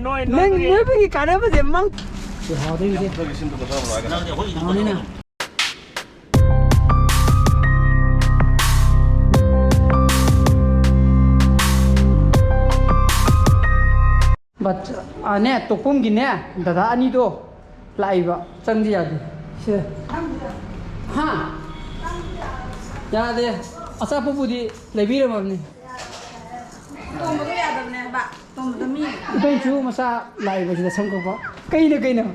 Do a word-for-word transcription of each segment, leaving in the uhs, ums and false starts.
ꯅꯪ ꯅꯣꯏꯕꯒꯤ ꯀꯥꯟꯅꯕꯁꯦ ꯃꯪ꯫ ꯍꯥꯎꯗꯣꯏꯅꯦ꯫ ꯍꯥꯎꯅꯤꯅ꯫ But ꯑꯥꯅꯦ, ꯇꯣꯛꯐꯝꯒꯤꯅꯦ, ꯗꯗꯥ ꯑꯅꯤꯗꯣ ꯂꯥꯛꯏꯕ, ꯆꯪꯗꯤ ꯌꯥꯗꯦ꯫ ꯁꯤꯗ꯫ ꯍꯥ? ꯌꯥꯗꯦ꯫ ꯑꯆꯥꯄꯣꯠꯄꯨꯗꯤ ꯂꯩꯕꯤꯔꯝꯃꯕꯅꯤ꯫ ꯇꯣꯝꯕꯗꯣ ꯌꯥꯗꯕꯅꯦ ꯍꯥꯏꯕ꯫ ꯇꯣꯝꯕꯗꯣ ꯃꯤ ꯏꯕꯦꯟꯁꯨ ꯃꯆꯥ ꯂꯥꯛꯏꯕ ꯁꯤꯗ ꯁꯝ ꯀꯛꯄ꯫ ꯀꯩꯅꯣ, ꯀꯩꯅꯣ?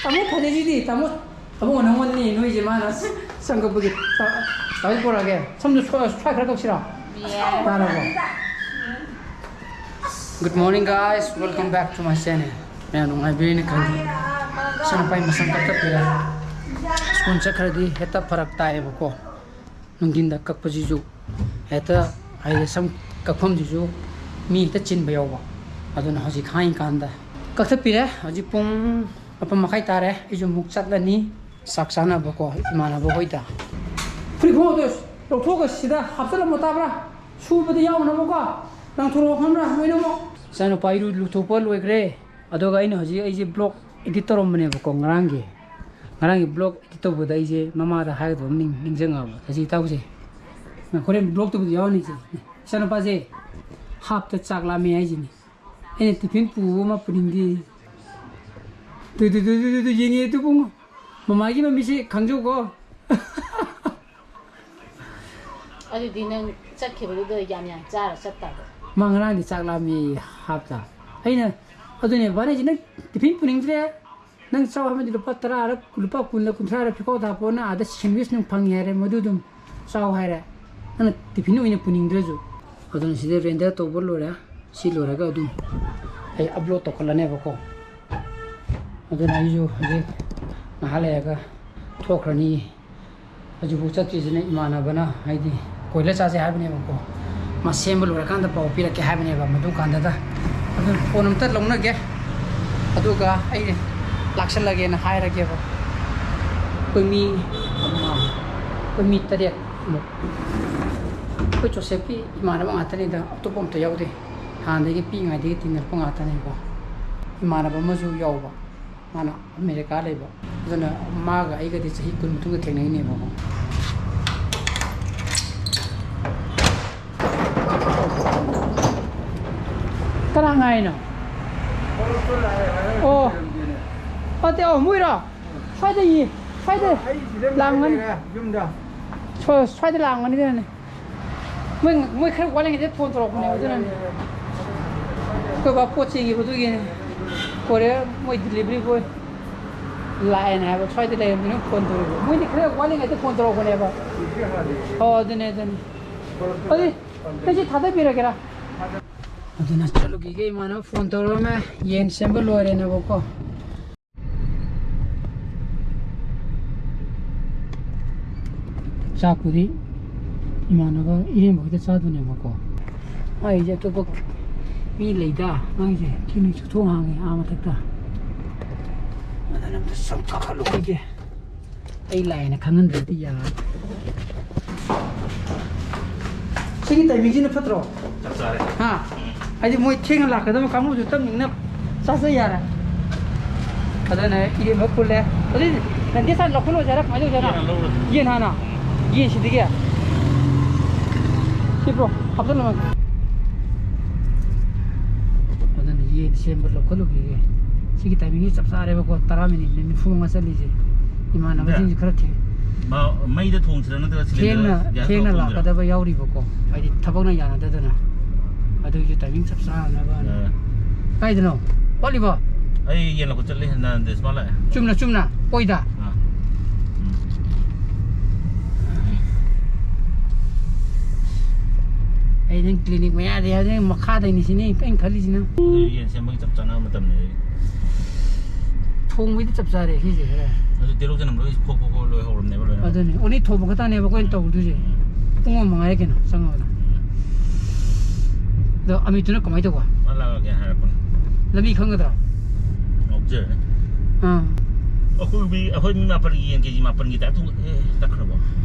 ꯇꯥꯃꯣ ꯐꯖꯩꯁꯤꯗꯤ, ꯇꯥꯃꯣ꯫ ꯑꯕꯨꯡꯉꯣ, ꯅꯪꯉꯣꯟꯗꯅꯤ ꯅꯣꯏꯁꯦ ꯃꯥꯅ ꯁꯝ ꯀꯛꯄꯒꯤ ꯇ-, ꯇꯧꯔꯤ ꯄꯣꯔꯛꯑꯒꯦ꯫ ꯁꯝꯗꯨ ꯁ꯭ꯋꯥ-, ꯁ꯭ꯋꯥꯏ ꯈꯔ ꯀꯛꯁꯤꯔꯣ? ꯌꯥꯔꯕꯣ? Good morning, guys. Welcome back to my channel. ꯃꯌꯥꯝ ꯅꯨꯡꯉꯥꯏꯕꯤꯔꯤꯅ ꯈꯜꯂꯤ꯫ ꯏꯆꯥꯅꯨꯄꯥꯒꯤ ꯃꯁꯝ ꯀꯛꯊꯠꯄꯤꯔꯦ꯫ ꯁ꯭ꯀꯨꯜ ꯆꯠꯈ꯭ꯔꯗꯤ ꯍꯦꯛꯇ ꯐꯔꯛ ꯇꯥꯏꯌꯦꯕꯀꯣ꯫ ꯅꯨꯡꯊꯤꯟꯗ ꯀꯛꯄꯁꯤꯁꯨ ꯍꯦꯛꯇ, ꯍꯥꯏꯗꯤ, ꯁꯝ ꯀꯛꯐꯝꯁꯤꯁꯨ ꯃꯤ ꯍꯦꯛꯇ ꯆꯤꯟꯕ ꯌꯥꯎꯕ꯫ ꯑꯗꯨꯅ ꯍꯧꯖꯤꯛ ꯍꯥꯡꯉꯤꯀꯥꯟꯗ ꯀꯛꯊꯠꯄꯤꯔꯦ꯫ ꯍꯧꯖꯤꯛ ꯄꯨꯡ ꯃꯥꯄꯟ ꯃꯈꯥꯏ ꯇꯥꯔꯦ꯫ ꯑꯩꯁꯨ ꯑꯃꯨꯛ ꯆꯠꯂꯅꯤ ꯆꯥꯛ ꯆꯥꯅꯕꯀꯣ, ꯏꯃꯥꯟꯅꯕ ꯍꯣꯏꯗ꯫ ꯐꯨꯔꯤꯠ ꯈꯣꯡꯒ꯭ꯔꯥꯎꯗꯣ ꯂꯧꯊꯣꯛꯑꯒ ꯁꯤꯗ ꯍꯥꯞꯆꯜꯂꯝꯃꯣ ꯇꯥꯕ꯭ꯔꯥ? ꯁꯨꯕꯗ ꯌꯥꯎꯅꯕꯀꯣ꯫ ꯂꯪꯊꯣꯔꯛꯑꯣ ꯈꯪꯕ꯭ꯔꯥ? ꯂꯣꯏꯅꯃꯛ꯫ ꯏꯆꯥꯅꯨꯄꯥ ꯏꯔꯨ ꯂꯨꯊꯣꯛꯄ ꯂꯣꯏꯈ꯭ꯔꯦ꯫ ꯑꯗꯨꯒ ꯑꯩꯅ ꯍꯧꯖꯤꯛ ꯑꯩꯁꯦ vlog edit ꯇꯧꯔꯝꯕꯅꯦꯕꯀꯣ, ꯉꯔꯥꯡꯒꯤ꯫ ꯉꯔꯥꯡꯒꯤ vlog edit ꯇꯧꯕꯗ ꯑꯩꯁꯦ ꯃꯃꯥꯗ ꯍꯥꯏꯒꯗꯕ ꯑꯃ ꯅꯤꯡ-, ꯅꯤꯡꯁꯤꯡꯉꯛꯑꯕ꯫ ꯁꯤ ꯏꯇꯥꯎꯁꯦ꯫ ꯍꯣꯔꯦꯟ vlog ꯇꯧꯕꯗ ꯌꯥꯎꯔꯅꯤ ꯏꯆꯦ꯫ ꯏꯆꯥꯅꯨꯄꯥꯁꯦ ꯍꯥꯞꯇ ꯆꯥꯛ ꯂꯥꯝꯃꯦ ꯍꯥꯏꯁꯤꯅꯤ꯫ ꯑꯩꯅ tiffin ꯄꯨꯕ ꯑꯃ ꯄꯨꯅꯤꯡꯗꯦ꯫ ꯇꯨ, ꯇꯨ, ꯇꯨ, ꯌꯦꯡꯉꯦ ꯑꯗꯨ ꯄꯨꯡ ꯃꯃꯥꯒꯤ ꯃꯃꯤꯠꯁꯦ ꯈꯪꯖꯧꯀꯣ꯫ ꯑꯗꯨꯗꯤ ꯅꯪ ꯆꯠꯈꯤꯕꯗꯨꯗ ꯌꯥꯝ ꯌꯥꯝ ꯆꯥꯔ ꯆꯠꯇꯕ? ꯃꯥ ꯉꯔꯥꯡꯗꯤ ꯆꯥꯛ ꯂꯥꯝꯃꯤ ꯍꯥꯞꯇ꯫ ꯑꯩꯅ, ꯑꯗꯨꯅꯦ ꯚꯥꯔꯦꯁꯤ, "ꯅꯪ tiffin ꯄꯨꯅꯤꯡꯗ꯭ꯔꯦ? ꯅꯪ ꯆꯥꯎ ꯍꯥꯏꯕꯗꯤ ꯂꯨꯄꯥ ꯇꯔꯥꯔ, ꯂꯨꯄꯥ ꯀꯨꯟꯂ ꯀꯨꯟꯊ꯭ꯔꯥꯔ ꯐꯤꯈꯥꯎꯗ ꯍꯥꯞꯄꯣꯅ ꯑꯥꯗ sandwich ꯅꯨꯡ ꯐꯪꯉꯦ ꯍꯥꯏꯔꯦ, ꯃꯗꯨ ꯑꯗꯨꯝ ꯆꯥꯎ ꯍꯥꯏꯔꯦ꯫ ꯅꯪꯅ tiffin ꯑꯣꯏꯅ ꯄꯨꯅꯤꯡꯗ꯭ꯔꯁꯨ꯫" ꯑꯗꯨꯅ ꯁꯤꯗ render ꯇꯧꯕ ꯂꯣꯏꯔꯦ꯫ ꯁꯤ ꯂꯣꯏꯔꯒ ꯑꯗꯨꯝ ꯑꯩ upload ꯇꯧꯈꯠꯂꯅꯦꯕꯀꯣ꯫ ꯑꯗꯨꯅ ꯑꯩꯁꯨ ꯍꯧꯖꯤꯛ ꯉꯥꯏꯍꯥꯛ ꯂꯩꯔꯒ ꯊꯣꯛꯈ꯭ꯔꯅꯤ꯫ ꯍꯧꯖꯤꯛꯐꯥꯎ ꯆꯠꯇ꯭ꯔꯤꯁꯤꯅ ꯏꯃꯥꯟꯅꯕꯅ, ꯍꯥꯏꯗꯤ, ꯀꯣꯏꯂꯔ ꯆꯥꯁꯦ ꯍꯥꯏꯕꯅꯦꯕꯀꯣ꯫ ꯃꯥ ꯁꯦꯝꯕ ꯂꯣꯏꯔꯀꯥꯟꯗ ꯄꯥꯎ ꯄꯤꯔꯛꯀꯦ ꯍꯥꯏꯕꯅꯦꯕ꯫ ꯃꯗꯨ ꯀꯥꯟꯗꯗ ꯑꯗꯨ phone ꯑꯝꯇ ꯂꯧꯅꯒꯦ, ꯑꯗꯨꯒ ꯑꯩ ꯂꯥꯛꯁꯜꯂꯒꯦꯅ ꯍꯥꯏꯔꯒꯦꯕ꯫ ꯑꯩꯈꯣꯏ ꯃꯤ ꯑꯃ, ꯑꯩꯈꯣꯏ ꯃꯤ ꯇꯔꯦꯠ ꯃꯨꯛ꯫ ꯑꯩꯈꯣꯏ ꯖꯣꯁꯦꯐꯀꯤ ꯏꯃꯥꯟꯅꯕ ꯉꯥꯛꯇꯅꯤꯗ, ꯑꯇꯣꯞꯄ ꯑꯝꯇ ꯌꯥꯎꯗꯦ꯫ ꯍꯥꯟꯅꯗꯒꯤ ꯄꯤꯛꯏꯉꯩꯗꯒꯤ ꯇꯤꯟꯅꯔꯛꯄ ꯉꯥꯛꯇꯅꯦꯕꯀꯣ꯫ ꯏꯃꯥꯟꯅꯕ ꯑꯃꯁꯨ ꯌꯥꯎꯕ, ꯃꯥꯅ ꯑꯃꯦꯔꯤꯀꯥ ꯂꯩꯕ, ꯑꯗꯨꯅ ꯃꯥꯒ ꯑꯩꯒꯗꯤ ꯆꯍꯤ ꯀꯨꯟ ꯃꯇꯨꯡꯗ ꯊꯦꯡꯅꯩꯅꯦꯕꯀꯣ꯫ ꯀꯅꯥ ꯉꯥꯏꯅꯣ? ꯑꯣ, ꯅꯠꯇꯦ, ꯑꯣ, ꯃꯣꯏꯔꯣ? ꯁ꯭ꯋꯥꯏꯗ ꯌꯦ-, ꯁ꯭ꯋꯥꯏꯗ ꯑꯩ ꯁꯤꯗ ꯂꯥꯛꯑꯝꯒꯅꯤ꯫ ꯂꯩꯔꯦ, ꯌꯨꯝꯗ꯫ ꯁ꯭ꯋꯥ-, ꯁ꯭ꯋꯥꯏꯗ ꯂꯥꯛꯑꯝꯒꯅꯤꯗꯅꯦ꯫ ꯃꯣꯏ, ꯃꯣꯏ ꯈꯔ ꯋꯥꯠꯂꯤꯉꯩꯗ ꯐꯣꯟ ꯇꯧꯔꯛꯄꯅꯦꯕ, ꯑꯗꯨꯅꯅꯦ꯫ ꯑꯩꯈꯣꯏ ꯕꯥ ꯄꯣꯠ ꯆꯦꯟꯈꯤꯕ, ꯑꯗꯨꯒꯤꯅꯦ꯫ ꯀꯣꯔꯤꯌꯔ ꯃꯣꯏ ꯗꯤꯂꯤꯚꯔꯤ ꯕꯣꯏ ꯂꯥꯛꯑꯦꯅ ꯍꯥꯏꯕ, ꯁ꯭ꯋꯥꯏꯗ ꯂꯩꯔꯝꯗꯣꯏꯅ ꯐꯣꯟ ꯇꯧꯔꯛꯏꯕ꯫ ꯃꯣꯏꯗꯤ ꯈꯔ ꯋꯥꯠꯂꯤꯉꯩꯗ ꯐꯣꯟ ꯇꯧꯔꯛꯄꯅꯦꯕ꯫ ꯑꯣ, ꯑꯗꯨꯅꯦ, ꯑꯗꯨꯅꯦ꯫ ꯑꯗꯨꯗꯤ ꯑꯩꯁꯤ ꯊꯥꯗꯕꯤꯔꯒꯦꯔꯥ? ꯑꯗꯨꯅ ꯆꯠꯂꯨꯈꯤꯒꯦ, ꯏꯃꯥꯟꯅꯕ ꯐꯣꯟ ꯇꯧꯔꯛꯑꯝꯃꯦ, ꯌꯦꯟ ꯁꯦꯝꯕ ꯂꯣꯏꯔꯦꯅꯦꯕꯀꯣ꯫ ꯆꯥꯛꯄꯨꯗꯤ ꯏꯃꯥꯟꯅꯕ ꯏꯔꯦꯝꯕ ꯍꯣꯏꯗ ꯆꯥꯗꯣꯏꯅꯦꯕꯀꯣ꯫ ꯃꯥꯏꯁꯦ ꯑꯇꯣꯞꯄ ꯃꯤ ꯂꯩꯗ, ꯃꯥꯏꯁꯦ ꯀ꯭ꯂꯤꯅꯤꯛꯁꯨ ꯊꯣꯡ ꯍꯥꯡꯉꯦ ꯑꯥ ꯃꯊꯛꯇ꯫ ꯑꯗꯨꯅ ꯑꯝꯇ ꯁꯨꯝ ꯀꯥꯈꯠꯂꯨꯈꯤꯒꯦ꯫ ꯑꯩ ꯂꯥꯛꯑꯦꯅ ꯈꯪꯍꯟꯗ꯭ꯔꯗꯤ ꯌꯥꯔꯣꯏ꯫ ꯁꯤꯒꯤ ꯇꯥꯏꯃꯤꯡꯁꯤꯅ ꯐꯠꯇ꯭ꯔꯣ? ꯆꯞ ꯆꯥꯔꯦ꯫ ꯍꯥ? ꯎꯝ꯫ ꯍꯥꯏꯗꯤ ꯃꯣꯏ ꯊꯦꯡꯅ ꯂꯥꯛꯀꯗꯕ ꯀꯥꯡꯕꯨꯁꯨ ꯇꯞ ꯏꯪꯅ ꯆꯥꯖ ꯌꯥꯔꯦ꯫ ꯑꯗꯨꯅ ꯏꯔꯦꯟꯕ ꯄꯨꯜꯂꯦ꯫ ꯑꯗꯨꯗꯤ ꯅꯟꯗꯤ ꯁꯥꯟ ꯂꯧꯈꯠꯂꯨꯁꯦ ꯍꯥꯏꯔ ꯀꯃꯥꯏꯅ ꯇꯧꯁꯦ ꯍꯥꯏꯅꯣ? ꯌꯦꯟ ꯍꯥꯟꯅ ꯂꯧꯔꯁꯤ꯫ ꯌꯦꯟ ꯍꯥꯟꯅ? ꯎꯝ꯫ ꯌꯦꯟꯁꯤꯗꯒꯤ? ꯁꯤ ꯕ꯭ꯔꯣ, ꯍꯥꯞꯆꯜꯂꯝꯃꯒꯦ꯫ ꯑꯗꯨꯅ ꯌꯦꯟ ꯁꯦꯝꯕ ꯂꯧꯈꯠꯂꯨꯈꯤꯒꯦ꯫ ꯁꯤꯒꯤ ꯇꯥꯏꯃꯤꯡꯁꯤ ꯆꯞ ꯆꯥꯔꯦꯕꯀꯣ, ꯇꯔꯥ ꯃꯤꯅꯤꯠ ꯅꯤꯐꯨ ꯃꯉꯥ ꯆꯠꯂꯤꯁꯦ꯫ ꯏꯃꯥꯟꯅꯕꯁꯤꯡꯁꯦ ꯈꯔ ꯊꯦꯡ-, ꯃ-, ꯃꯩꯗ ꯊꯣꯡꯁꯤꯔꯥ ꯅꯠꯇ꯭ꯔꯒ ꯊꯦꯡꯅ, ꯁꯤꯂꯤꯟꯗꯔ ꯒ꯭ꯌꯥꯁ ꯊꯦꯡꯅ ꯇꯧꯔ ꯊꯣꯡꯁꯤꯔꯥ? ꯂꯥꯛꯀꯗꯕ ꯌꯥꯎꯔꯤꯕꯀꯣ, ꯍꯥꯏꯗꯤ ꯊꯕꯛꯅ ꯌꯥꯅꯗꯗꯅ꯫ ꯑꯗꯨꯒꯤꯁꯨ ꯇꯥꯏꯃꯤꯡ ꯆꯞ ꯆꯥꯅꯕꯅ꯫ ꯑꯥ꯫ ꯀꯥꯏꯗꯅꯣ? ꯋꯥꯠꯂꯤꯕꯣ? ꯑꯩ ꯌꯦꯟ ꯂꯧꯕ ꯆꯠꯂꯤ, ꯅꯍꯥꯟ ꯗꯦꯁꯃꯥ ꯂꯥꯛꯑꯦ꯫ ꯆꯨꯝꯅ, ꯆꯨꯝꯅ, ꯑꯣꯏꯗ? ꯑꯥ꯫ ꯎꯝ꯫ ꯑꯩ ꯅꯪ ꯀ꯭ꯂꯤꯅꯤꯛ ꯃꯌꯥꯗ ꯍꯥꯏꯕꯗꯤ ꯅꯪ ꯃꯈꯥꯗꯩꯅꯤ ꯁꯤꯅꯤ ꯑꯩꯅ ꯈꯜꯂꯤꯁꯤꯅ꯫ ꯑꯗꯨ ꯌꯦꯟ ꯁꯦꯝꯕꯒꯤ ꯆꯞ ꯆꯥꯅꯕ ꯃꯇꯝꯅꯦ꯫ ꯊꯣꯡꯕꯩꯗꯤ ꯆꯞ ꯆꯥꯔꯦ ꯁꯤꯁꯦ ꯈꯔ꯫ ꯑꯗꯨ ꯇꯤꯜꯍꯧ ꯆꯅꯝ ꯂꯣꯏ ꯈꯣꯛ ꯈꯣꯛ ꯈꯣꯛ ꯂꯣꯏ ꯍꯧꯔꯝꯅꯦꯕ ꯂꯣꯏꯅ꯫ ꯑꯗꯨꯅꯦ, ꯑꯣꯟꯂꯤ ꯊꯣꯡꯕ ꯈꯛꯇꯅꯦꯕ ꯑꯩꯈꯣꯏꯅ ꯇꯧꯗꯣꯏꯁꯦ꯫ ꯎꯝ꯫ ꯄꯨꯡ ꯑꯃ ꯃꯉꯥꯏꯔꯦ ꯀꯩꯅꯣ ꯆꯪꯉꯕꯗ꯫ ꯎꯝ꯫ ꯑꯗꯣ ꯑꯃꯤꯠꯇꯨꯅ ꯀꯃꯥꯏꯅ ꯇꯧꯕ? ꯃꯥ ꯂꯥꯛꯑꯒꯦ ꯍꯥꯏꯔꯛꯄꯅꯦ꯫ ꯂꯝꯕꯤ ꯈꯪꯒꯗ꯭ꯔꯣ? ꯉꯥꯎꯖꯔꯅꯤ꯫ ꯑꯥ꯫ ꯑꯩꯈꯣꯏ ꯃꯤ, ꯑꯩꯈꯣꯏ ꯃꯤ ꯃꯥꯄꯟꯒꯤ ꯌꯦꯟ ꯀꯦ ꯖꯤ ꯃꯥꯄꯟꯒꯤ ꯇꯥꯏꯞꯇ, ꯑꯦ, ꯇꯛꯈ꯭ꯔꯕꯣ?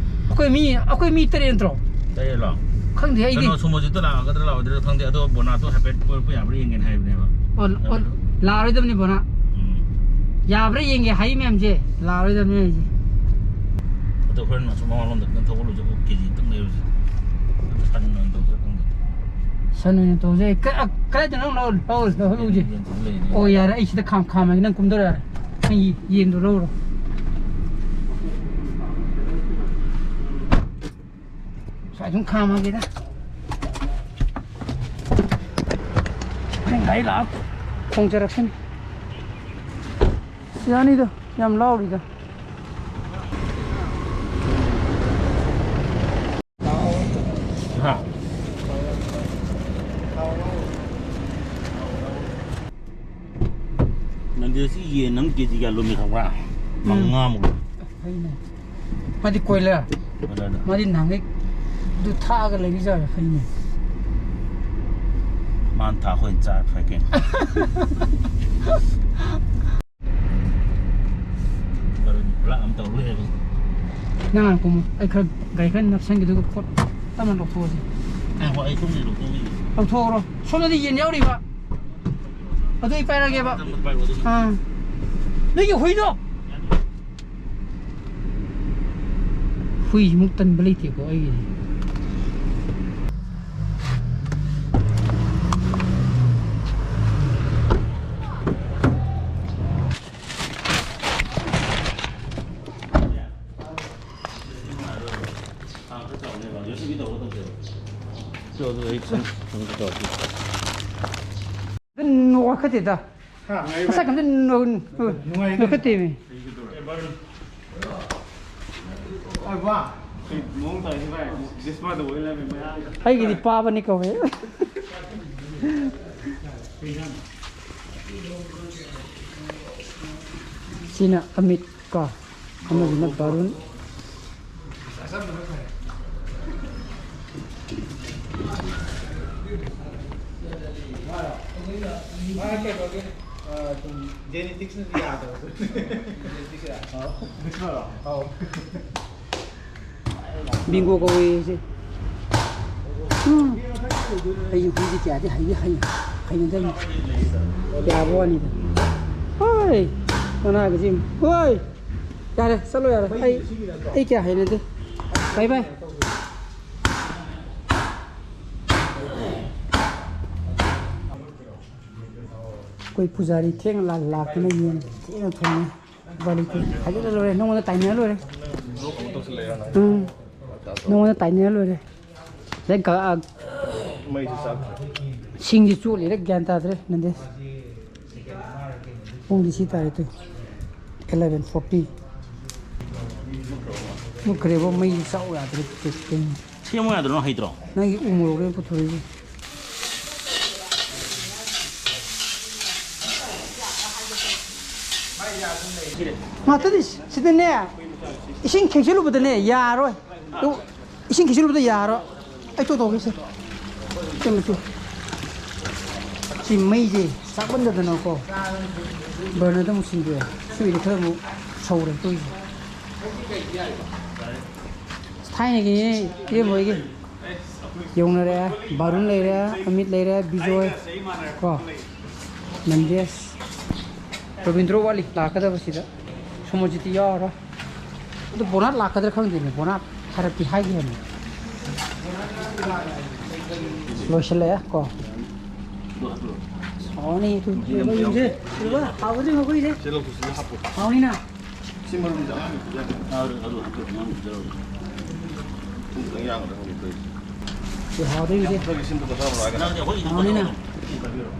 ꯑꯩꯈꯣꯏ ꯃꯤ, ꯑꯩꯈꯣꯏ ꯃꯤ ꯇꯔꯦꯠ ꯅꯠꯇ꯭ꯔꯣ? ꯇꯔꯦꯠꯂꯣ? ꯈꯪꯗꯦ ꯑꯩꯗꯤ꯫ ꯀꯩꯅꯣ ꯁꯣꯃꯣꯖꯤꯠꯇ ꯂꯥꯛꯑꯒꯗ꯭ꯔꯥ ꯂꯥꯛꯑꯣꯏꯗ꯭ꯔꯥ ꯈꯪꯗꯦ, ꯑꯗꯣ ꯕꯣꯅꯥꯠꯇꯣ ꯍꯥꯏꯐꯦꯠ ꯀꯣꯏꯔꯛꯄ ꯌꯥꯕ꯭ꯔꯥ ꯌꯦꯡꯒꯦꯅ ꯍꯥꯏꯕꯅꯦꯕ꯫ ꯑꯣ, ꯑꯣ, ꯂꯥꯛꯑꯔꯣꯏꯗꯕꯅꯤ ꯕꯣꯅꯥꯠ꯫ ꯎꯝ꯫ ꯌꯥꯕ꯭ꯔꯥ ꯌꯦꯡꯒꯦ ꯍꯥꯏ ꯃꯌꯥꯝꯁꯦ, ꯂꯥꯛꯑꯔꯣꯏꯗꯕꯅꯤ ꯍꯥꯏꯁꯦ꯫ ꯑꯗꯣ ꯍꯣꯔꯦꯟ ꯑꯁꯣꯝ ꯃꯃꯥꯡꯂꯣꯝꯗ ꯈꯤꯇꯪ ꯊꯧꯒꯠꯂꯨꯁꯦ, ꯑꯣꯛ ꯀꯦ ꯖꯤ ꯑꯃꯇꯪ ꯂꯩꯔꯨꯁꯦ꯫ ꯑꯗꯨ ꯁꯟ ꯑꯣꯏꯅ ꯇꯧꯁꯤꯔꯥ ꯈꯪꯗꯦ꯫ ꯁꯟ ꯑꯣꯏꯅ ꯇꯧꯁꯦ꯫ ꯀ-, ꯑ, ꯀꯗꯥꯏꯗꯅꯣ ꯅꯪ ꯂꯧ-, ꯂꯧ-, ꯂꯧꯍꯜꯂꯨꯁꯦ? ꯌꯦꯟ ꯁꯤꯗ ꯂꯩꯔꯦ꯫ ꯑꯣ, ꯌꯥꯔꯦ, ꯑꯩ ꯁꯤꯗ ꯈꯥꯝ-, ꯈꯥꯝꯃꯒꯦ, ꯅꯪ ꯀꯨꯝꯊꯔꯣ ꯌꯥꯔꯦ꯫ ꯅꯪ ꯌꯦ-, ꯌꯦꯟꯗꯣ ꯂꯧꯔꯣ꯫ ꯁ꯭ꯋꯥꯏ ꯁꯨꯝ ꯈꯥꯝꯃꯒꯦꯗ꯫ ꯅꯪ ꯒꯥꯔꯤ ꯂꯥꯛꯑ ꯈꯣꯡꯖꯔꯛꯁꯅꯤ꯫ ꯌꯥꯅꯤꯗ, ꯌꯥꯝ ꯂꯥꯎꯔꯤꯗ꯫ ꯍꯥ? ꯅꯪꯗꯤ ꯁꯤ ꯌꯦꯟ ꯑꯃ ꯀꯦ ꯖꯤ ꯀꯌꯥ ꯂꯨꯝꯃꯤ ꯈꯪꯕ꯭ꯔꯥ? ꯎꯝ꯫ ꯃꯉꯥꯃꯨꯛ ꯂꯨꯝꯃꯤ꯫ ꯐꯩꯅꯦ꯫ ꯃꯥꯗꯤ ꯀꯣꯏꯂꯔ꯫ ꯀꯣꯏꯂꯔꯗ꯫ ꯃꯥꯗꯤ ꯅꯍꯥꯟꯈꯩ ꯑꯗꯨ ꯊꯥꯛꯑꯒ ꯂꯩꯔꯤ ꯖꯥꯠꯂ ꯈꯜꯂꯤꯅꯦ꯫ ꯃꯥꯅ ꯊꯥꯛ ꯑꯩꯈꯣꯏꯅ ꯆꯥꯔ ꯐꯩ ꯀꯩꯅꯣ꯫ ꯕꯥꯔꯨꯅꯤ ꯄꯨꯂꯞ ꯑꯃ ꯇꯧ ꯂꯩꯔꯦ꯫ ꯅꯪ ꯉꯥꯏꯈꯣ, ꯑꯩ ꯈꯔ ꯒꯥꯔꯤ ꯈꯔ ꯅꯞꯁꯟꯒꯦ, ꯑꯗꯨꯒ ꯄꯣꯠ ꯇꯞꯅ ꯂꯧꯊꯣꯛꯑꯁꯤ꯫ ꯉꯥꯏꯈꯣ, ꯑꯩ ꯁꯣꯝꯗꯩ ꯂꯧꯊꯣꯛꯑꯝꯃꯤꯒꯦ꯫ ꯂꯧꯊꯣꯛꯑꯣꯔꯣ? ꯁꯣꯝꯗꯗꯤ ꯌꯦꯟ ꯌꯥꯎꯔꯤꯕ꯫ ꯑꯗꯨ ꯑꯩ ꯄꯥꯏꯔꯒꯦꯕ꯫ ꯇꯞꯅ ꯄꯥꯏꯔꯛꯑꯣ ꯑꯗꯨꯅ꯫ ꯑꯥ꯫ ꯅꯣꯏꯒꯤ ꯍꯨꯏꯗꯣ! ꯍꯨꯏꯁꯤꯃꯨꯛ ꯇꯟꯕ ꯂꯩꯇꯦꯀꯣ ꯑꯩꯒꯤꯗꯤ꯫ ꯑꯗꯨꯝ ꯅꯣꯛꯈꯠꯇꯦꯗ꯫ ꯍꯥ? ꯃꯁꯛ ꯑꯝꯇ ꯅꯣ-, ꯅꯣ-, ꯅꯨꯡꯉꯥꯏ꯫ ꯅꯣꯛꯈꯠꯇꯦꯃꯤ꯫ ꯑꯩ ꯋꯥ꯫ ꯀꯩ ꯃꯑꯣꯡ ꯇꯧꯔꯤꯁꯤ ꯚꯥꯏ? ꯗꯤꯁꯃꯥꯗ ꯑꯣꯏ ꯂꯩꯔꯝꯃꯦ ꯃꯌꯥꯡꯒ꯫ ꯑꯩꯒꯤꯗꯤ ꯄꯥꯕꯅꯤ ꯀꯧꯋꯦ꯫ ꯁꯤꯅ ꯑꯃꯤꯠ ꯀꯣ, ꯑꯃꯁꯤꯅ ꯕꯥꯔꯨꯟ꯫ ꯃꯥ ꯀꯩꯅꯣꯒꯤ, ꯑ, ꯁꯨꯝ ꯖꯦꯅꯦꯇꯤꯛꯁꯅꯁꯨ ꯌꯥꯗꯕ꯫ ꯖꯦꯅꯦꯇꯤꯛꯁꯁꯦ? ꯑꯧ꯫ ꯑꯧ꯫ ꯕꯤꯡꯒꯣ ꯀꯧꯋꯦ ꯁꯤ꯫ ꯎꯝ꯫ ꯑꯩꯁꯨ ꯍꯨꯏꯁꯦ ꯀꯌꯥꯗꯤ ꯍꯩꯗꯤ ꯍꯩ-, ꯍꯩꯅꯗꯕꯅꯤ꯫ ꯌꯥꯕ ꯋꯥꯅꯤꯗ꯫ ꯍꯣꯏ! ꯃꯅꯥꯒꯁꯤ ꯌꯦꯡꯉꯨ꯫ ꯍꯣꯏ! ꯌꯥꯔꯦ, ꯆꯠꯂꯣ ꯌꯥꯔꯦ꯫ ꯑꯩ, ꯑꯩ ꯀꯌꯥ ꯍꯩꯅꯗꯦ꯫ ꯕꯥꯏ ꯕꯥꯏ꯫ ꯑꯩꯈꯣꯏ ꯄꯨꯖꯥꯔꯤ ꯊꯦꯡꯅ ꯂꯥꯛ-, ꯂꯥꯛꯇꯅ ꯌꯦꯟ ꯊꯦꯡꯅ ꯊꯣꯡꯉꯤ꯫ ꯎꯄꯥꯏ ꯂꯩꯇꯦ꯫ ꯍꯥꯏꯖꯤꯜꯂ ꯂꯣꯏꯔꯦ꯫ ꯅꯉꯣꯟꯗ ꯇꯥꯏꯅꯔ ꯂꯣꯏꯔꯦ꯫ ꯎꯝ꯫ ꯅꯉꯣꯟꯗ ꯇꯥꯏꯅꯔ ꯂꯣꯏꯔꯦ꯫ ꯂꯥꯏꯔꯤꯛ ꯀ-, ꯑ, ꯃꯩꯁꯨ ꯆꯥꯛꯇ꯭ꯔꯦ꯫ ꯁꯤꯡꯁꯤ ꯆꯣꯠꯂꯤꯔ ꯒ꯭ꯌꯥꯟ ꯇꯥꯗ꯭ꯔꯦ, ꯅꯟꯗꯦꯁ꯫ ꯄꯨꯡꯗꯤ ꯁꯤ ꯇꯥꯔꯦ ꯇꯨ꯫ Eleven forty. ꯃꯨꯠꯈ꯭ꯔꯦꯕꯣ, ꯃꯩꯁꯤ ꯆꯥꯎ ꯌꯥꯗ꯭ꯔꯦ꯫ ꯁꯦꯝꯃꯨ ꯌꯥꯗ꯭ꯔꯣ, ꯅꯪ ꯍꯩꯇ꯭ꯔꯣ? ꯅꯪꯒꯤ ꯎ ꯃꯣꯔꯣꯛꯅꯦ ꯄꯨꯊꯣꯔꯛꯏꯁꯦ꯫ ꯉꯥꯛꯇꯗꯤ ꯁꯤꯗꯅꯦ, ꯏꯁꯤꯡ ꯈꯤꯛꯆꯜꯂꯨꯕꯗꯅꯦ ꯌꯥꯔꯣꯏ꯫ ꯑꯗꯨ ꯏꯁꯤꯡ ꯈꯤꯛꯆꯜꯂꯨꯕꯗ ꯌꯥꯔꯣꯏ꯫ ꯑꯩ ꯇꯣꯛ ꯇꯧꯒꯦꯁꯦ꯫ ꯁꯤ ꯃꯩꯁꯦ ꯆꯥꯛꯃꯟꯗꯗꯅꯀꯣ, ꯕꯔꯅꯔꯗ ꯑꯃꯨꯛ ꯁꯤꯟꯗꯣꯛꯑꯦ꯫ ꯁꯤꯒꯤꯗꯤ ꯈꯔ ꯑꯃꯨꯛ ꯁꯧꯔꯦ ꯇꯧꯔꯤꯁꯦ꯫ ꯊꯥꯏꯅꯒꯤ ꯏꯔꯦꯝꯕ ꯍꯣꯏꯒꯤ ꯌꯧꯅꯔꯦ꯫ ꯕꯥꯔꯨꯟ ꯂꯩꯔꯦ, ꯑꯃꯤꯠ ꯂꯩꯔꯦ, ꯕꯤꯖꯣꯏ ꯀꯣ, ꯅꯟꯗꯦꯁ, ꯔꯕꯤꯟꯗ꯭ꯔꯣ ꯋꯥꯠꯂꯤ ꯂꯥꯛꯀꯗꯕꯁꯤꯗ꯫ ꯁꯣꯃꯣꯖꯤꯠꯇꯤ ꯌꯥꯎꯔꯔꯣꯏ꯫ ꯑꯗꯨ ꯕꯣꯅꯥꯠ ꯂꯥꯛꯀꯗ꯭ꯔꯥ ꯈꯪꯗꯦꯅꯦ, ꯕꯣꯅꯥꯠ ꯍꯥꯏꯔꯞꯇꯤ ꯍꯥꯏꯈꯤ ꯍꯥꯏꯕꯅꯤ꯫ ꯂꯣꯏꯁꯤꯜꯂꯛꯑꯦ ꯀꯣ꯫ ꯍꯥꯎꯅꯤ ꯇꯨ꯫ ꯍꯥꯎꯒꯗ꯭ꯔꯤ ꯃꯈꯣꯏꯁꯦ꯫ ꯍꯥꯎꯅꯤꯅ꯫ ꯁꯤ ꯃꯔꯨꯝꯁꯦ ꯑꯉꯥꯡꯒꯤ ꯄꯤꯖꯒꯦ꯫ ꯑꯥ, ꯑꯗꯨ ꯍꯥꯞꯄꯤꯌꯨ, ꯑꯉꯥꯡꯒꯤ ꯄꯤꯖꯔꯣ꯫ ꯊꯨꯝ ꯈꯤꯇꯪ ꯌꯥꯝꯒꯗ꯭ꯔꯥ ꯈꯪꯗꯦ ꯇꯧꯔꯤꯁꯦ꯫ ꯁꯤ ꯍꯥꯎꯗꯣꯏꯁꯦ꯫ ꯅꯪꯒꯤ ꯁꯤꯝꯇ ꯄꯣꯊꯥꯔꯣ ꯍꯥꯏꯔꯒ꯫ ꯍꯥꯎꯅꯤꯅ꯫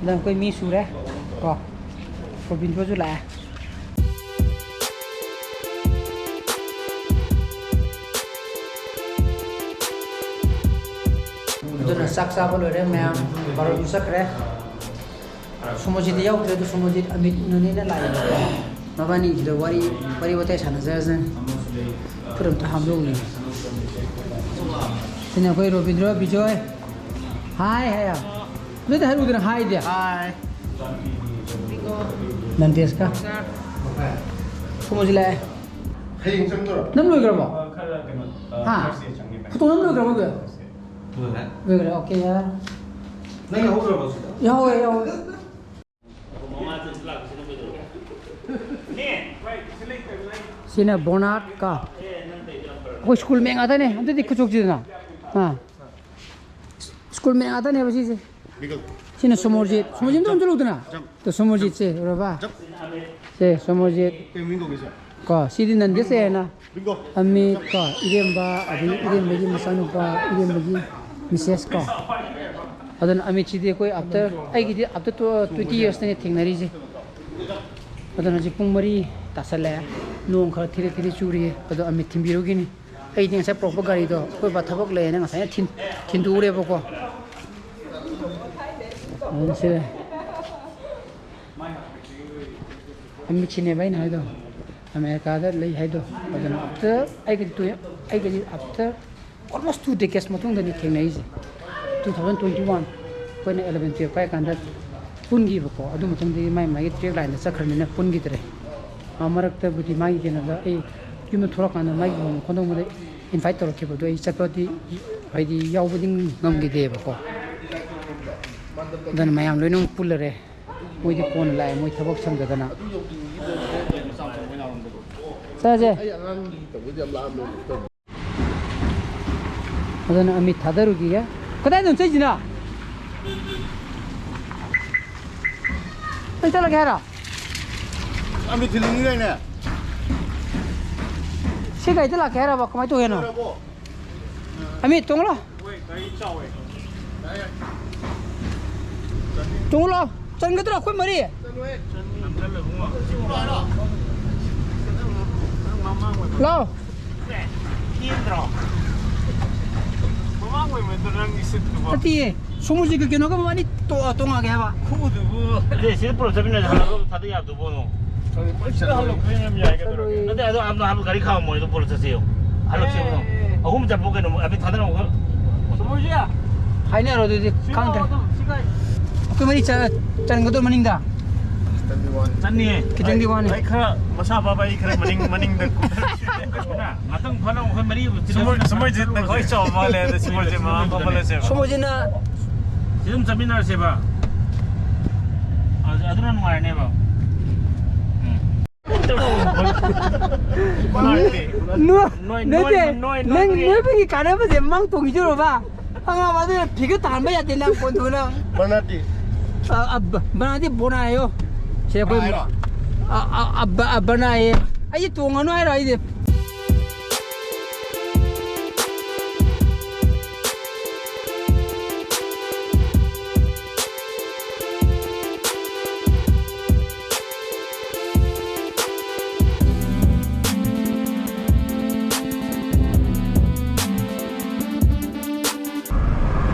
ꯑꯗ ꯑꯩꯈꯣꯏ ꯃꯤ ꯁꯨꯔꯦ ꯀꯣ꯫ ꯔꯣꯕꯤꯟꯗ꯭ꯔꯣꯁꯨ ꯂꯥꯛꯑꯦ꯫ ꯑꯗꯨꯅ ꯆꯥꯛ ꯆꯥꯕ ꯂꯣꯏꯔꯦ ꯃꯌꯥꯝ, ꯕꯥꯔꯣꯁꯨ ꯆꯠꯈ꯭ꯔꯦ꯫ ꯁꯣꯃꯣꯖꯤꯠꯇꯤ ꯌꯥꯎꯗ꯭ꯔꯦ, ꯑꯗꯨ ꯁꯣꯃꯣꯖꯤꯠ ꯑꯃꯤꯠ ꯅꯣꯅꯦꯅ ꯂꯥꯛꯑꯦꯕꯀꯣ꯫ ꯃꯕꯥꯅꯤꯁꯤꯗ ꯋꯥꯔꯤ, ꯋꯥꯔꯤ ꯋꯥꯇꯥꯏ ꯁꯥꯟꯅꯖꯔꯁꯅꯤ꯫ ꯐꯨꯔꯤꯠ ꯑꯝꯇ ꯍꯥꯝꯗꯣꯛꯎꯒꯦ꯫ ꯁꯤꯅ ꯑꯩꯈꯣꯏ ꯔꯣꯕꯤꯟꯗ꯭ꯔꯣ, ꯕꯤꯖꯣꯏ꯫ ꯍꯥꯏ ꯍꯥꯏꯌꯣ꯫ ꯅꯣꯏꯗ ꯍꯥꯏꯔꯨꯗꯅ ꯍꯥꯏꯗꯦ꯫ ꯍꯥꯏ꯫ ꯅꯟꯗꯦꯁꯀ꯫ ꯁꯣꯃꯣꯖꯤꯠ ꯂꯥꯛꯑꯦ꯫ ꯍꯌꯦꯡ ꯆꯪꯗꯣꯏꯔꯣ? ꯅꯝ ꯂꯣꯏꯈ꯭ꯔꯕꯣ? ꯍꯥ? ꯐꯣꯇꯣ ꯅꯝ ꯂꯣꯏꯈ꯭ꯔꯕꯣ ꯑꯗꯨ? ꯂꯣꯏꯈ꯭ꯔꯦ꯫ ꯑꯣꯀꯦ, ꯌꯥꯔꯦ꯫ ꯅꯪ ꯌꯥꯎꯍꯧꯗ꯭ꯔꯕꯣ ꯁꯤꯗ? ꯌꯥꯎꯍꯧꯋꯦ, ꯌꯥꯎꯍꯧꯋꯦ꯫ ꯁꯤꯅ ꯕꯣꯅꯥꯠ ꯀꯣ꯫ ꯑꯩꯈꯣꯏ ꯁ꯭ꯀꯨꯜ ꯃꯦꯠ ꯉꯥꯛꯇꯅꯦ꯫ ꯑꯝꯇꯗꯤ ꯈꯨꯠ ꯁꯣꯛꯁꯤꯗꯅ꯫ ꯑꯥ꯫ ꯁ꯭ꯀꯨꯜ ꯃꯦꯠ ꯉꯥꯛꯇꯅꯦꯕ ꯁꯤꯁꯦ꯫ ꯁꯤꯅ ꯁꯣꯃꯣꯔꯖꯤꯠ꯫ ꯁꯣꯃꯣꯔꯖꯤꯠ ꯑꯝꯇ ꯎꯠꯂꯨꯗꯅ꯫ ꯇꯣ ꯁꯣꯃꯣꯔꯖꯤꯠꯁꯦ, ꯎꯔꯕ? ꯁꯦ, ꯁꯣꯃꯣꯔꯖꯤꯠ꯫ ꯀꯩ ꯃꯤꯡ ꯀꯧꯒꯦ, ꯁꯦ? ꯀꯣ, ꯁꯤꯗꯤ ꯅꯟꯗꯦꯁꯦꯅ꯫ ꯕꯤꯡꯒꯣ꯫ ꯑꯃꯤꯠ ꯀꯣ, ꯏꯔꯦꯝꯕ, ꯑꯗꯒꯤ ꯏꯔꯦꯝꯕꯒꯤ ꯃꯆꯥꯅꯨꯄꯥ, ꯏꯔꯦꯝꯕꯒꯤ ꯃꯤꯁꯦꯁ ꯀꯣ꯫ ꯑꯗꯨꯅ ꯑꯃꯤꯠꯁꯤꯗꯤ ꯑꯩꯈꯣꯏ after, ꯑꯩꯒꯤꯗꯤ after twenty yearsꯇꯅꯦ ꯊꯦꯡꯅꯔꯤꯁꯦ꯫ ꯑꯗꯨꯅ ꯍꯧꯖꯤꯛ ꯄꯨꯡ ꯃꯔꯤ ꯇꯥꯁꯜꯂꯛꯑꯦ꯫ ꯅꯣꯡ ꯈꯔ ꯊꯤꯔꯤ ꯊꯤꯔꯤ ꯆꯨꯔꯤꯌꯦ꯫ ꯑꯗꯣ ꯑꯃꯤꯠ ꯊꯤꯟꯕꯤꯔꯨꯈꯤꯅꯤ꯫ ꯑꯩꯗꯤ ꯉꯁꯥꯏ ꯄꯨꯔꯛꯄ ꯒꯥꯔꯤꯗꯣ ꯑꯩꯈꯣꯏ ꯕꯥ ꯊꯕꯛ ꯂꯩꯌꯦꯅ ꯉꯁꯥꯏꯅ ꯊꯤꯟ-, ꯊꯤꯟꯗꯣꯛꯎꯔꯦꯕꯀꯣ꯫ ꯑꯗꯨꯅ ꯁꯤꯗ ꯑꯃꯤꯠꯁꯤꯅꯦꯕ ꯑꯩꯅ ꯍꯥꯏꯗꯣ, ꯑꯃꯦꯔꯤꯀꯥꯗ ꯂꯩ ꯍꯥꯏꯗꯣ꯫ ꯑꯗꯨꯅ after ꯑꯩꯒꯗꯤ ꯇꯨ-, ꯑꯩꯒꯗꯤ after almost two decades ꯃꯇꯨꯡꯗꯅꯤ ꯊꯦꯡꯅꯩꯁꯦ꯫ Two thousand twenty one ꯑꯩꯈꯣꯏꯅ eleven twelve ꯀꯥꯏ ꯀꯥꯟꯗ ꯄꯨꯟꯈꯤꯕꯀꯣ꯫ ꯑꯗꯨ ꯃꯇꯨꯡꯗꯒꯤ ꯃꯥꯏ ꯃꯥꯏꯒꯤ track lineꯗ ꯆꯠꯈ꯭ꯔꯕꯅꯤꯅ ꯄꯨꯟꯈꯤꯗ꯭ꯔꯦ꯫ ꯃꯥ ꯃꯔꯛꯇꯕꯨꯗꯤ ꯃꯥꯒꯤ ꯀꯩꯅꯣꯗ ꯑꯩ ꯌꯨꯝꯗ ꯊꯣꯛꯂꯛꯀꯥꯟꯗ ꯃꯥꯒꯤ ꯂꯨꯍꯣꯡꯕ ꯈꯣꯡꯗꯣꯡꯕꯗ invite ꯇꯧꯔꯛꯈꯤꯕꯗꯣ ꯑꯩ ꯆꯠꯄꯗꯤ ꯍꯥꯏꯗꯤ ꯌꯥꯎꯕꯗꯤ ꯉꯝꯈꯤꯗꯦꯕꯀꯣ꯫ ꯑꯗꯨꯅ ꯃꯌꯥꯝ ꯂꯣꯏꯅꯃꯛ ꯄꯨꯜꯂꯔꯦ꯫ ꯃꯣꯏꯗꯤ ꯀꯣꯟꯅ ꯂꯥꯛꯑꯦ, ꯃꯣꯏ ꯊꯕꯛ ꯁꯪꯗꯗꯅ꯫ ꯆꯥꯁꯦ꯫ ꯑꯩ ꯑꯉꯥꯡꯒꯤ ꯇꯧꯕꯩꯗꯤ ꯌꯥꯝ ꯂꯥꯛꯑꯝꯃꯦ꯫ ꯑꯗꯨꯅ ꯑꯃꯤꯠ ꯊꯥꯗꯔꯨꯈꯤꯒꯦ꯫ ꯀꯗꯥꯏꯗꯅꯣ ꯆꯠꯂꯤꯁꯤꯅ? ꯅꯪ ꯆꯠꯂꯒꯦ ꯍꯥꯏꯔꯣ? ꯑꯃꯤꯠ ꯊꯤꯜꯂꯨꯅꯤꯗꯥꯏꯅꯦ? ꯁꯤ ꯒꯥꯔꯤꯗ ꯂꯥꯛꯀꯦ ꯍꯥꯏꯔꯕ? ꯀꯃꯥꯏꯅ ꯇꯧꯒꯦꯅꯣ? ꯂꯣꯏꯔꯕꯣ? ꯑꯃꯤꯠ, ꯇꯣꯡꯂꯣ꯫ ꯃꯣꯏ ꯒꯥꯔꯤ ꯆꯥꯎꯋꯦ꯫ ꯇꯣꯡꯂꯣ꯫ ꯆꯟꯒꯗ꯭ꯔꯣ ꯑꯩꯈꯣꯏ ꯃꯔꯤ? ꯆꯠꯂꯣꯍꯦ꯫ ꯅꯝꯁꯤꯜꯂꯒ ꯂꯥꯛꯑꯣ꯫ ꯅꯪ ꯃꯃꯥꯡ ꯑꯣꯏꯕ꯫ ꯂꯥꯛꯑꯣ꯫ ꯇꯦꯟꯗ꯭ꯔꯣ? ꯃꯃꯥꯡ ꯑꯣꯏꯕꯗꯣ ꯅꯪꯒꯤ ꯁꯤꯠꯇꯨꯕꯣ? ꯅꯠꯇꯦꯌꯦ, ꯁꯣꯃꯣꯔꯖꯤꯠꯀ ꯀꯩꯅꯣꯒ ꯃꯕꯥꯅꯤ ꯇꯣ-, ꯇꯣꯉꯥꯟꯒꯦ ꯍꯥꯏꯕ꯫ ꯈꯨꯗꯨꯕꯨ꯫ ꯅꯠꯇꯦ, ꯁꯤꯗ ꯄꯨꯂꯞ ꯆꯠꯃꯤꯟꯅꯁꯦ, ꯍꯜꯂꯛꯑꯒ ꯊꯥꯗ ꯌꯥꯕꯗꯨꯕꯨ꯫ ꯁꯤꯗ ꯍꯜꯂꯛꯄ ꯑꯗꯨꯝ ꯌꯥꯏ, ꯀꯩꯗꯧꯔꯒꯦ? ꯅꯠꯇꯦ, ꯑꯗꯣ ꯑꯝ-, ꯑꯝ-, ꯒꯥꯔꯤ ꯈꯥꯝꯃꯝꯃꯣꯏ, ꯑꯗꯨꯝ ꯄꯨꯂꯞ ꯆꯠꯁꯦꯌꯣ꯫ ꯍꯜꯂꯛꯁꯦꯕ ꯑꯗꯨꯝ꯫ ꯑꯦ꯫ ꯑꯍꯨꯝ ꯆꯠꯄꯨ ꯀꯩꯅꯣ, ꯑꯗꯩ ꯊꯥꯗꯔꯝꯃꯒ꯫ ꯁꯣꯃꯣꯔꯖꯤꯠ! ꯍꯥꯏꯅꯔꯣ ꯑꯗꯨꯗꯤ, ꯁꯤ ꯈꯪꯗ꯭ꯔꯦ꯫ ꯂꯥꯛꯑꯣ ꯑꯗꯨꯝ, ꯁꯤ ꯒꯥꯔꯤ꯫ ꯑꯩꯈꯣꯏ ꯃꯔꯤ ꯆ-, ꯆꯟꯒꯗ꯭ꯔꯣ ꯃꯅꯤꯡꯗ? ꯆꯠꯅꯤꯌꯦ꯫ ꯈꯤꯇꯪꯗꯤ ꯋꯥꯅꯤ꯫ ꯑꯩ ꯈꯔ ꯃꯁꯥ ꯄꯥꯕ, ꯑꯩ ꯈꯔ ꯃꯅꯤꯡ, ꯃꯅꯤꯡꯗ ꯀꯨꯝꯊꯔꯁꯤ꯫ ꯉꯥꯛꯇꯪ ꯐꯠ ꯂꯥꯎ ꯑꯩꯈꯣꯏ ꯃꯔꯤ ꯁꯨꯃꯣꯏ-, ꯁꯨꯃꯣꯏꯁꯤꯠꯅ ꯈ꯭ꯋꯥꯏ ꯆꯥꯎꯕ ꯃꯥꯜꯂꯦ, ꯑꯗ ꯁꯨꯃꯣꯏꯁꯤꯠ ꯃꯃꯥ ꯄꯥꯕ ꯂꯩꯁꯦꯕ꯫ ꯁꯨꯃꯣꯏꯁꯤꯠꯅ ꯁꯤ ꯑꯗꯨꯝ ꯆꯠꯃꯤꯟꯅꯔꯁꯦꯕ꯫ ꯑꯗꯨ-, ꯑꯗꯨꯅ ꯅꯨꯡꯉꯥꯏꯔꯅꯦꯕ꯫ ꯎꯝ꯫ ꯅꯣꯏ-, ꯅꯣꯏ-, ꯅꯠꯇꯦ, ꯅꯣꯏ-, ꯅꯣꯏ-, ꯅꯪ ꯅꯣꯏ-, ꯅꯣꯏꯕꯒꯤ ꯀꯥꯟꯅꯕꯁꯦ ꯃꯥꯡ ꯇꯣꯡꯈꯤꯗꯣꯏꯔꯣꯕ? ꯑꯉꯥꯡ ꯑꯗꯨꯅ ꯐꯤꯒ ꯇꯥꯍꯟꯕ ꯌꯥꯗꯦ ꯅꯪ ꯀꯣꯟꯊꯣꯛꯅ꯫ ꯕꯅꯥꯇꯤ꯫ ꯑ, ꯑ, ꯕ-, ꯕꯅꯥꯇꯤ ꯕꯣꯅꯥ ꯍꯥꯏꯌꯣ꯫ ꯁꯦ ꯑꯩꯈꯣꯏ ꯕꯅꯥ ꯍꯥꯏꯔꯣ? ꯑ, ꯑ, ꯑ, ꯕ-, ꯑ, ꯕꯅꯥ ꯍꯥꯏꯌꯦ꯫ ꯑꯩꯁꯦ ꯇꯣꯡꯉꯅꯨ ꯍꯥꯏꯔꯣ ꯑꯩꯁꯦ?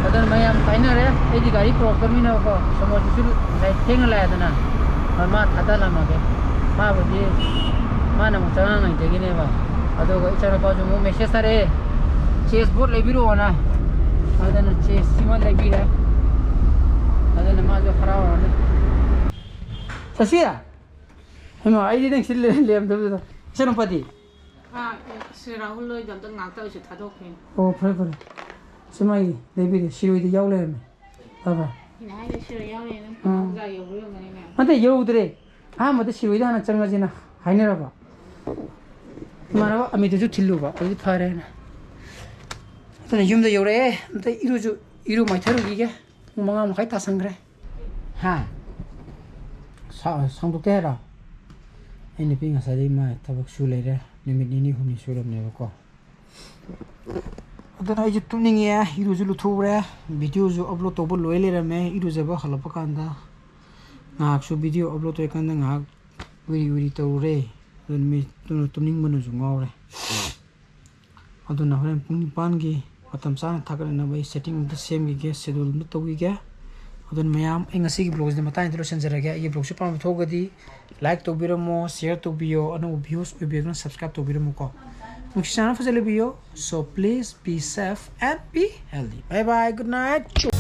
ꯑꯗꯨꯅ ꯃꯌꯥꯝ ꯀꯥꯏꯅꯔꯦ꯫ ꯑꯩꯗꯤ ꯒꯥꯔꯤ ꯄꯨꯔꯛꯇꯕꯅꯤꯅꯀꯣ, ꯁꯣꯃꯣꯔꯖꯤꯠꯁꯨ ꯉꯁꯥꯏ ꯊꯦꯡꯅ ꯂꯥꯛꯑꯦꯗꯅ, ꯑꯗꯨ ꯃꯥ ꯊꯥꯗꯍꯜꯂꯝꯃꯒꯦ꯫ ꯃꯥꯕꯨꯗꯤ ꯃꯥꯅ ꯑꯃꯨꯛ ꯆꯉꯥꯡꯉꯩꯗꯒꯤꯅꯦꯕ꯫ ꯑꯗꯨꯒ ꯏꯆꯥꯅꯨꯄꯥꯁꯨ ꯑꯃꯨꯛ ꯃꯦꯁꯦꯖ ꯊꯥꯔꯛꯑꯦ, "ꯆꯦꯁ ꯕꯣꯔꯗ ꯂꯩꯕꯤꯔꯛꯑꯣꯅ"꯫ ꯑꯗꯨꯅ ꯆꯦꯁ ꯁꯤꯃ ꯂꯩꯕꯤꯔꯦ꯫ ꯑꯗꯨꯅ ꯃꯥꯁꯨ ꯍꯔꯥꯎꯔꯅꯤ꯫ ꯁꯁꯤ! ꯍꯩꯃꯥ, ꯑꯩꯗꯤ ꯅꯪ ꯁꯤ ꯂꯩ-, ꯂꯩꯔꯝꯗꯕꯗꯨꯗ꯫ ꯏꯆꯥꯅꯨꯄꯥꯗꯤ? ꯑꯥ, ꯑꯦ, ꯁꯤ ꯔꯥꯍꯨꯜ ꯍꯣꯏꯗ ꯑꯝꯇ ꯉꯥꯛꯇ ꯑꯣꯏꯁꯨ ꯊꯥꯗꯣꯛꯈꯤꯅꯤ꯫ ꯑꯣ, ꯐꯔꯦ, ꯐꯔꯦ꯫ ꯁꯤ ꯃꯥꯒꯤ ꯂꯩꯕꯤꯔꯦ꯫ ꯁꯤꯔꯣꯏꯗ ꯌꯥꯎ ꯂꯩꯔꯝꯃꯦ꯫ ꯐꯔꯦ, ꯐꯔꯦ꯫ ꯑꯩꯅ ꯍꯥꯏꯔꯦ, ꯁꯤꯔꯣꯏ ꯌꯥꯎ ꯂꯩꯔꯝꯃꯦ꯫ ꯑꯥ꯫ ꯄꯨꯡꯖꯥ ꯌꯧꯕ꯭ꯔꯥ ꯌꯧꯔꯝꯒꯅꯤꯅꯦ꯫ ꯅꯠꯇꯦ, ꯌꯧꯗ꯭ꯔꯦ꯫ ꯑꯍꯥꯟꯕꯗ ꯁꯤꯔꯣꯏꯗ ꯍꯥꯟꯅ ꯆꯪꯉꯁꯤꯅ ꯍꯥꯏꯅꯔꯕ꯫ ꯏꯃꯥꯟꯅꯕ ꯑꯃꯤꯠꯇꯨꯁꯨ ꯊꯤꯜꯂꯨꯕ꯫ ꯑꯗꯨꯗꯤ ꯐꯔꯦꯅ꯫ ꯑꯗꯨꯅ ꯌꯨꯝꯗ ꯌꯧꯔꯛꯑꯦ꯫ ꯑꯝꯇ ꯏꯔꯨꯁꯨ, ꯏꯔꯨ ꯃꯥꯏꯊꯔꯨꯈꯤꯒꯦ꯫ ꯄꯨꯡ ꯃꯉꯥ ꯃꯈꯥꯏ ꯇꯥꯁꯟꯈ꯭ꯔꯦ꯫ ꯍꯥ? ꯁꯥ-, ꯁꯥꯡꯗꯣꯛꯇꯦ ꯍꯥꯏꯔꯣ? ꯑꯩ ꯅꯨꯄꯤ ꯉꯁꯥꯏꯗꯩ ꯃꯥ ꯊꯕꯛ ꯁꯨ ꯂꯩꯔꯦ꯫ ꯅꯨꯃꯤꯠ ꯅꯤꯅꯤ ꯍꯨꯝꯅꯤ ꯁꯨꯔꯕꯅꯦꯕꯀꯣ꯫ ꯑꯗꯨꯅ ꯑꯩꯁꯨ ꯇꯨꯝꯅꯤꯡꯉꯦ, ꯏꯔꯨꯁꯨ ꯂꯨꯊꯣꯛꯎꯔꯦ, videoꯁꯨ upload ꯇꯧꯕ ꯂꯣꯏ ꯂꯩꯔꯝꯃꯦ꯫ ꯏꯔꯨꯖꯕ ꯍꯜꯂꯛꯄ ꯀꯥꯟꯗ ꯉꯥꯏꯍꯥꯛꯁꯨ video upload ꯇꯧꯔꯤꯀꯥꯟꯗ ꯉꯥꯏꯍꯥꯛ ꯎꯏꯔꯤ ꯎꯏꯔꯤ ꯇꯧꯔꯨꯔꯦ꯫ ꯑꯗꯨ ꯅꯨꯃꯤꯠ ꯇꯨꯝꯅ-, ꯇꯨꯝꯅꯤꯡꯕꯅꯁꯨ ꯉꯥꯎꯔꯦ꯫ ꯑꯗꯨꯅ ꯍꯣꯔꯦꯟ ꯄꯨꯡ ꯅꯤꯄꯥꯟꯒꯤ ꯃꯇꯝ ꯆꯥꯅ ꯊꯥꯒꯠꯅꯅꯕ ꯑꯩ setting ꯑꯝꯇ ꯁꯦꯝꯈꯤꯒꯦ, schedule ꯑꯝꯇ ꯇꯧꯈꯤꯒꯦ꯫ ꯑꯗꯨꯅ ꯃꯌꯥꯝ, ꯑꯩ ꯉꯁꯤꯒꯤ vlogꯁꯤꯗꯤ ꯃꯇꯥꯡꯁꯤꯗ ꯂꯣꯏꯁꯤꯟꯖꯔꯒꯦ꯫ ꯑꯩꯒꯤ vlogꯁꯤ ꯄꯥꯝꯕ ꯊꯣꯛꯑꯒꯗꯤ like ꯇꯧꯕꯤꯔꯝꯃꯣ, share ꯇꯧꯕꯤꯌꯣ, ꯑꯅꯧꯕ views ꯑꯣꯏꯕꯤꯔꯒꯅ subscribe ꯇꯧꯕꯤꯔꯝꯃꯨꯀꯣ꯫ ꯅꯨꯡꯁꯤ ꯆꯥꯟꯅ ꯐꯖꯅ ꯂꯩꯕꯤꯌꯣ꯫ So please be safe and be healthy. Bye bye, good night.